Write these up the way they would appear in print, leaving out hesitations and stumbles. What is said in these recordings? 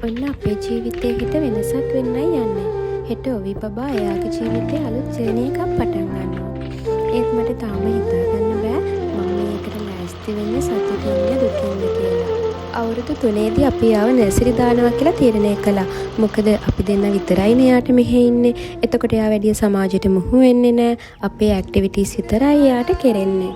ඔන්න අපේ ජීවිතේ හෙට වෙනසක් වෙන්නයි යන්නේ. හෙට ඔවි බබා එයාගේ ජීවිතේ අලුත් ජර්නි එකක් පටන් ගන්නවා. ඒත් මට තාම හිතා ගන්න බෑ මම මේකට ලෑස්ති වෙන්නේ සතුටින්ද දුකින්ද කියලා. අවුරුදු 3දී අපි එයාව නර්සරි දානවා කියලා තීරණය කළා. මොකද අපි දෙන්න විතරයිනේ එයාට මෙහෙ ඉන්නේ. එතකොට එයා වැඩිය සමාජයට මුහු වෙන්නේ නෑ. අපේ ඇක්ටිවිටීස් විතරයි එයාට කෙරෙන්නේ.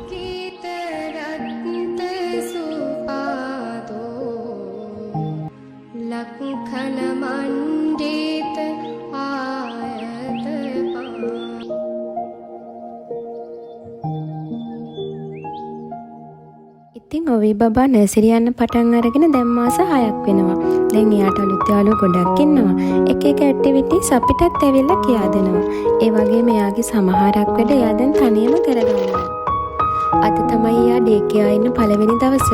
ඉතින් ඔවි බබා නර්සරි යන්න පටන් අරගෙන දැන් මාස 6ක් වෙනවා. දැන් එයාට අලුත් යාළුවෝ ගොඩක් ඉන්නවා. එක එක ඇක්ටිවිටීස් අපිටත් ඇවිල්ලා කියා දෙනවා. ඒ වගේම එයාගේ සමහරක් වැඩ එයා දැන් තනියම කරගන්නවා. අද තමයි එයා ඩේ කෙයා ඉන්න පළවෙනි දවස.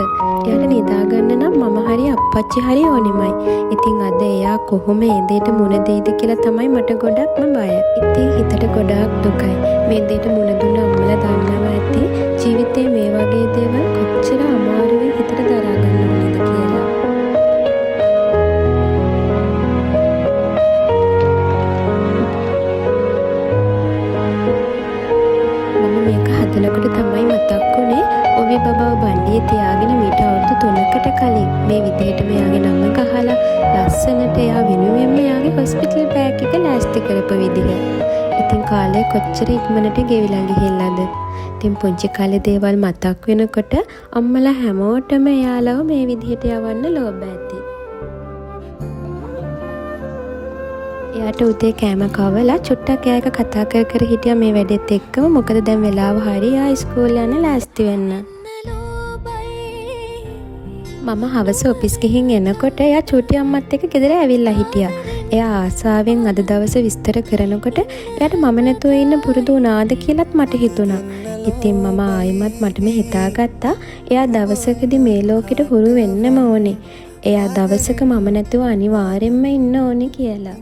එයාට නිදා ගන්න නම් මම හරි අප්පච්චි හරි ඕනෙමයි. ඉතින් අද එයා කොහොම ඒ දෙයට මුණ දෙයිද කියලා තමයි මට ගොඩක්ම බය. ඉතින් හිතට ගොඩාක් දුකයි. මේ දෙයට මුණ දුන්න අම්මලා දන්නවා ඇති ජීවිතේ මේ වගේ දේවල් කොච්චර අමාරුවෙන් හිතට දරා ගන්න ඕනේද කියලා. මම මේක හදනකොට තමයි මතක් වුණේ ඔවි බබාව බණ්ඩියේ තියාගෙන මීට අවුරුදු 3කට කලින් මේ විදිහටම එයාගේ නම ගහලා ලස්සනට එයා වෙනුවෙන්ම එයාගේ හොස්පිටල් බෑග් එක ලෑස්ති කරපු විදිහ. ඉතින් කාලය කොච්චර ඉක්මනට ගෙවිලා ගිහිල්ලාද? ඉතින් පුංචි කාලේ දේවල් මතක් වෙනකොට අම්මලා හැමෝටම එයාලව මේ විදිහට යවන්න ලෝභ ඇති. එයාට උදේ කෑම කවලා චුට්ටක් එයා එක්ක කතා කර කර හිටියා මේ වැඩෙත් එක්කම. මොකද දැන් වෙලාව හරි එයා ඉස්කෝලේ යන්න ලෑස්ති වෙන්න. මම හවස ඔෆිස් ගිහින් එනකොට එයා චූටි අම්මත් එක්ක ගෙදර ඇවිල්ලා හිටියා. එයා ආසාවෙන් අද දවස විස්තර කරනකොට එයාට මම නැතුව ඉන්න පුරුදු වුණාද කියලත් මට හිතුණා. ඉතින් මම ආයෙමත් මටම හිතාගත්තා එයා දවසකදී මේ ලෝකෙට හුරු වෙන්නම ඕනේ. එයා දවසක මම නැතුව අනිවාර්යෙන්ම ඉන්න ඕනේ කියලා.